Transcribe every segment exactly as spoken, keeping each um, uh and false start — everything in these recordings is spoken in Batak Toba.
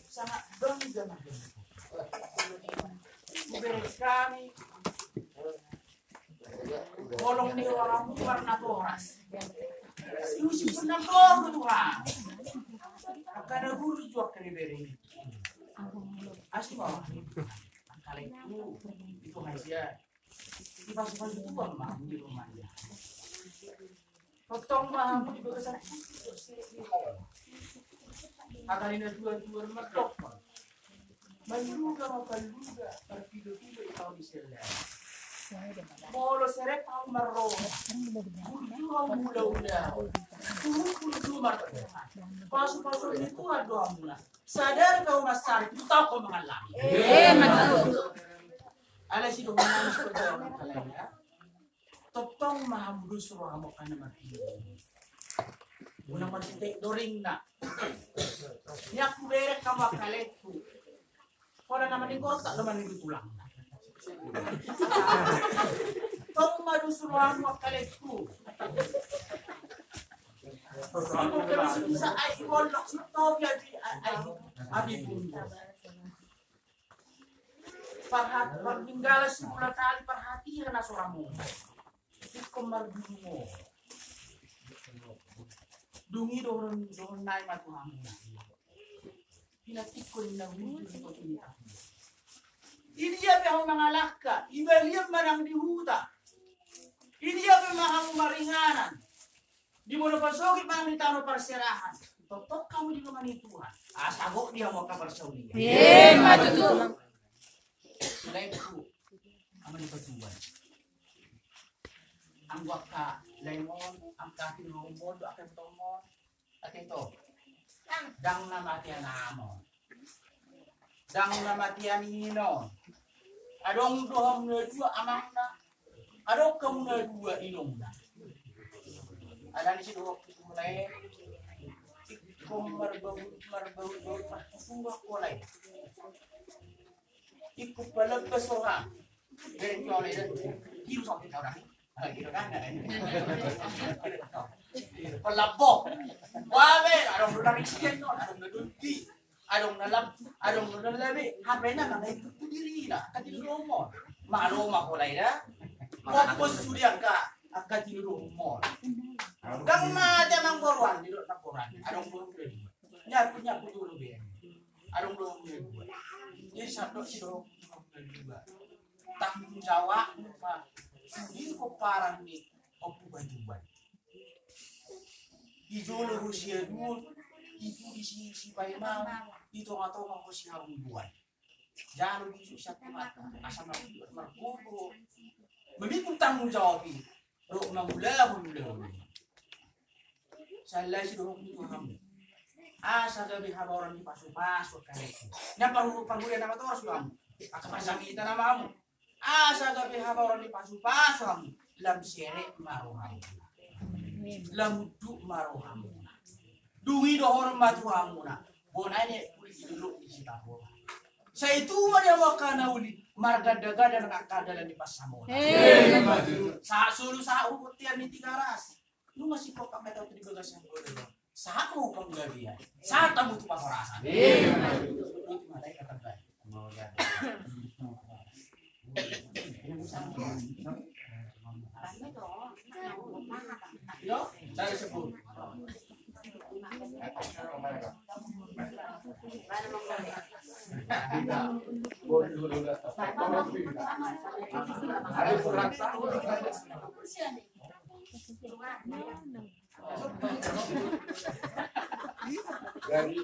Sangat bangga na. Hubereng hami holong ni rohamu marnatoras. Iusi pun nang boru Tuhan. Angka na burju angka dibereng. Asi ma. Angka lae tu itu haja. Dipasupasu Tuhan ma di rumahnya. Tongtong ma hamu di bagasan. Angka na tuatua mandok. Manduga ma paluga, marpilopilo i tau di sella. Molo serep hamu marroha. Burju hamu mulaula. Burju marroha. Pasupasu ni Tuhan do hamuna. Sadar kau masari, tu tau kau mangalami. Eh, maksud. Ala si dohongan so jalan kalian ya. Tongtong ma hamu dos rohamu angka na marpilopilo. Unang marsitek doringna. Ni aku berek hamu angka lae tu. Pola na maninggor tak lo maninggor tulang. Tong ma dos rohamu angka lae tu. Bisa ai bolok si topi abi ai abi pun. Parhat-, partinggalan si bola tali parhatian na soramu. Ingkon mardungo. Dung i dohon, dohon nai ma tu hamu. Pinantikkon na hujur di kota ni tahu. Idia pe hamu mangalangka, ibalian manang di huta. Idia pe ma hamu maringanan. Di molo pasogit manang di tano parserahan. Tongtong hamu di dongan ni Tuhan. Asa gok di hamu angka parsaulian. Emma tutu. Lae tu. Ama ni patuan. Anggo angka lae mon, angka tinomon, angka tomon. Ate to. Ndang na mate anakmu. Ndang na mate aninom. Adong do hamu na dua amangna. Adong hamu na dua inongna. Alani si dohot tu lae. Ingkon marbau, marbau, marbau, marbau, marbau, marbau. Ingkon palambas roham. Bereng tu lae. Hiru sampe kau dah. Palambas. Wabe, adong do na risian non, adong na dondi. Adong na lam, adong na labe. Hape na mangai tu dirina. Katil romo. Malo ma kolai da. Fokus sude angka, angka tinomon. Ndang mate amang boruan, di dok na boruan. Adong boru kedua. Nyapu, nyapu dulu be. Adong boru kedua. Jadi satu si dok kedua. Tanggung jawab, Pak. Di koparan ni Ompu Batuban. Di jolo ho siaduon, di pudi si, si Paimau, di tonga-tonga ho si Harungguan. Jalo di susah mata, asa mar-, margogo. Memikul tanggung jawab i. Rok mangulahon ulahon. Salai si dohot tu hamu. Asa gabe habaoran ni pasu-pasu angka lae tu. Na pahu-, pahuria nama toras tu hamu. Angka pasamita nama hamu. Asa gabe habaoran ni pasu-pasu hamu. Lam serep ma rohamuna. Lam unduk ma rohamuna. Dung i dohonon ma tu hamuna. Bona ni uli di dolok di Sitabola. Sai tu ma dia angka na uli marganda-ganda nang angka dalan ni pansamotan. Sahat solu sahat hubuan ni Tigaras. Nunga sipok angka tau tu di bagasan godang. Sahat ma tu panggabean. Sahat ma tu parhorasan. Ima tutu. Jadi,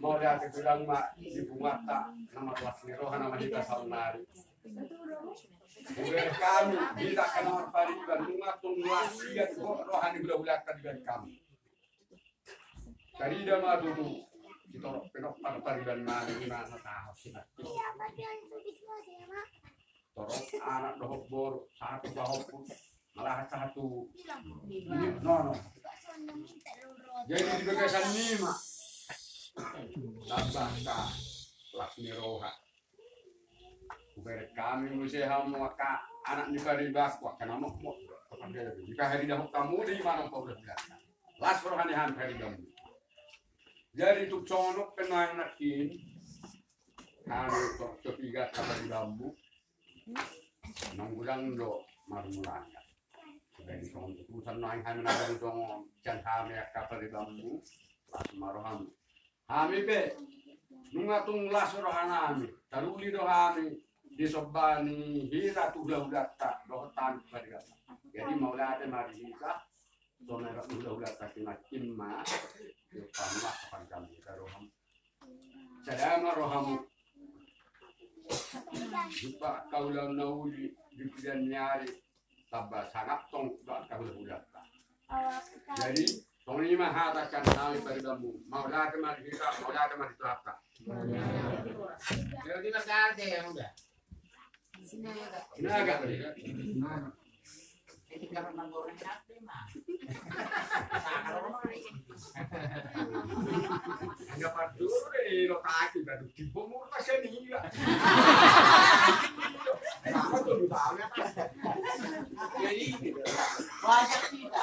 mauliate godang ma di punguanta, na marlas ni roha na mahita saonnari. Hubereng hami, hita angka na marpariban, nunga tung las ia tu roha ni hulahulanta di balik hami. Tarida ma tutu, sitorop pe nang parpariban nami, nunga na taho sinati. Torop anak dohot boru, sahat tu pahompu, malahan sahat tu nono. Jadi di bagasan i ma. Tambah ta las ni roha. Hubereng hami muse hamu angka anak ni paribanku, angka na mokmok. Di paharidahon hamu di mana pau las roha ni hami paribanmu. Jadi tung songon on pe nangkin, hami tung so piga angka paribanmu, naung godang do marmulangka. Jadi songon utusan nangkin hami na godang songon on, sian hami angka paribanmu, las ma rohamu. Hami pe, nunga tung las rohanami, taruli do hami, disomba ni hita tu hulahulanta, dohot hami tu paribanmu. Jadi mauliate ma di hita, songon i rap hulahulanta nangkin ma, di pamuak kapan kami, di rohamu. Sada ma rohamu. Jumpa angka ulaon na uli, di pudian ni ari, tamba sangap tong, dohot angka hulahulanta. Jadi, songon i ma hata sian hami paribanmu. Mauliate ma di hita, mauliate ma di Tuhanta. Jadi, mauliate yang udah. Sinaga. Sinaga. Angka pandoro dei lo taki batu tibo murna seni ya. Apa tuh lu tahu ya? Jadi banyak kita.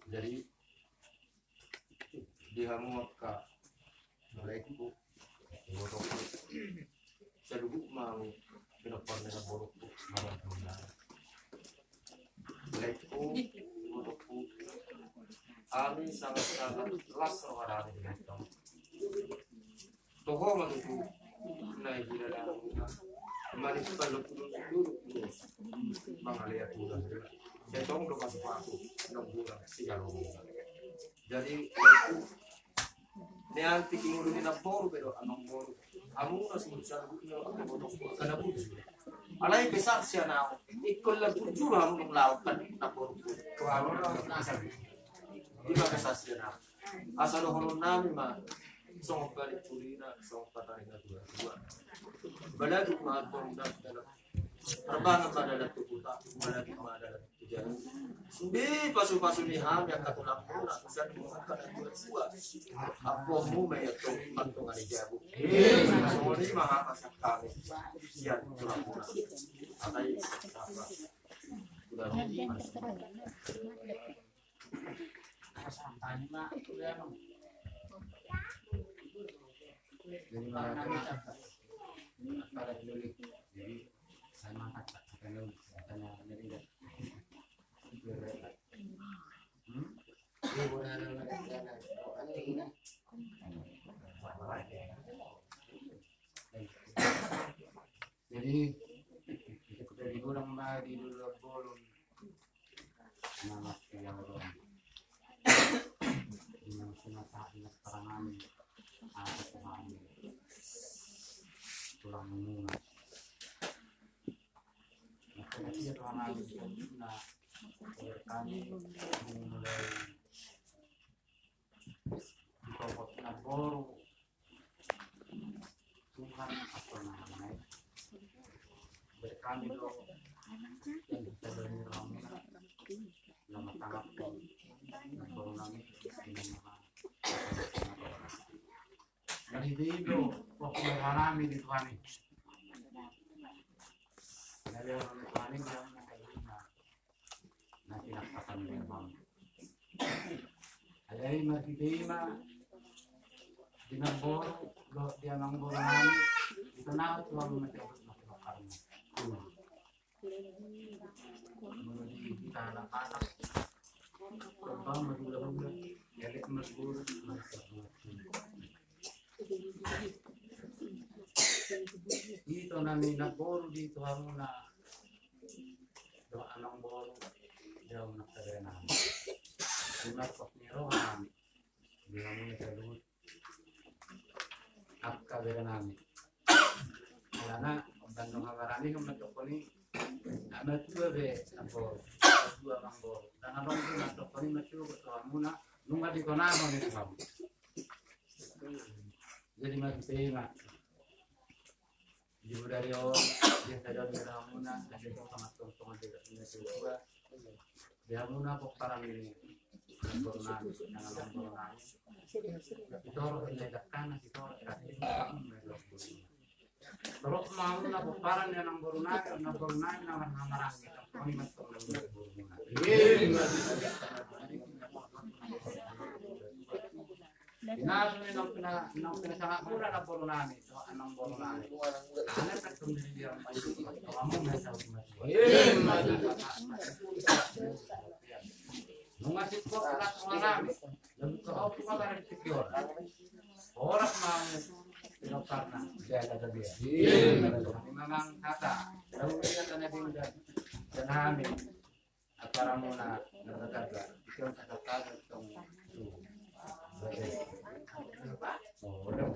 Jadi di hamu angka laengku, ibotongku, saluhut ma hamu pinompar ni namboruku, marhobas ma. Laengku, ibotongku, hami sangat-sangat las roha nami di hamu. Toho ma tutu na hira na manipal lopulun dulu mangalean tulang. Sai tong do pasu-pasu nang bulan sigalo. Jadi nian tingki ngolu ni namboru pe do amangboru. Hamu na sudah saluhutna angka ibotongku angka na bujur. Alai pe sahat sian ahu ingkon na bujur hamu nunga laho kan namboru. Ima pe sahat sian ahu. Asa dohonon nami ma songon balik pulina, songon pataring na tua-tua. Balaguk ma antong dalan, parbangan ma dalan tu huta, balaguk ma dalan tu jabu. Sude pasu-pasu ni hami angka tulangmuna, sian angka na tua-tua. Ampuonmu ma i antong martonga ni jabu. Songon i ma hata sian hami sian tulangmuna. Atai, apa? Tulangmuna. Jadi, saya makan, tak, saya nunggu, saya tanya, ini enggak. Hmm? Jadi, kita di gudang ma di dulu bolon. Nama siang dong. Dengan senata ingat parangan. Apa Tuhan? Tulang muna. Nah, kami memulai di pokok namboru. Tuhan, apa namanya? Berkami do yang kita beri rahmat, nama tangan pun, dan baru nami dengan nama. Dari itu, waktu berharami di Tuhan ini. Dari orang Tuhan ini yang kita terima. Na pinangkapan memang. Alai marhite i ma di namboru dohot di amangboru nami, di tona tu hamu ma jabut ma pinompar nami. Molo di hita anak-anak, kembang ma hula-hula, elek ma guru, ma. Ito nami namboru di tu hamuna. Dohot amangboru, di hamuna saudara nami. Di marpos ni roha nami. Di hamuna saluhut. Angka bere nami. Alana, undang dong habarani, hamu na tokoni. Ama tua be, namboru. Ama tua amangboru. Dan abang tu na tokoni, ama tua be tu hamuna. Nunga di kona, ama ni tu hamu. Jadi, marhite i ma. Di bodari on, di sada on di hamuna, na di tongtong tongan di hamuna tua. Di hamuna pomparan ni. Pomparan ni, na pomparan ni. Di toro, di dakkan, di toro, di Mamuna pomparan ni amangboru nami, amangboru nami na marhahamaranggi. Naung pina, naung pinasangaphon amangboru nami, so amangboru nami. Anak kan sendiri dia. Nunga singkop las nami. Lebih kau tu kabar di pikiran. Horas mau pinokarna. Dia ada dia. Memang kata. Lalu dia tanya dia dan kami. Apa ramona? Kata-kata. Itu kata-kata tong. Oh, udah.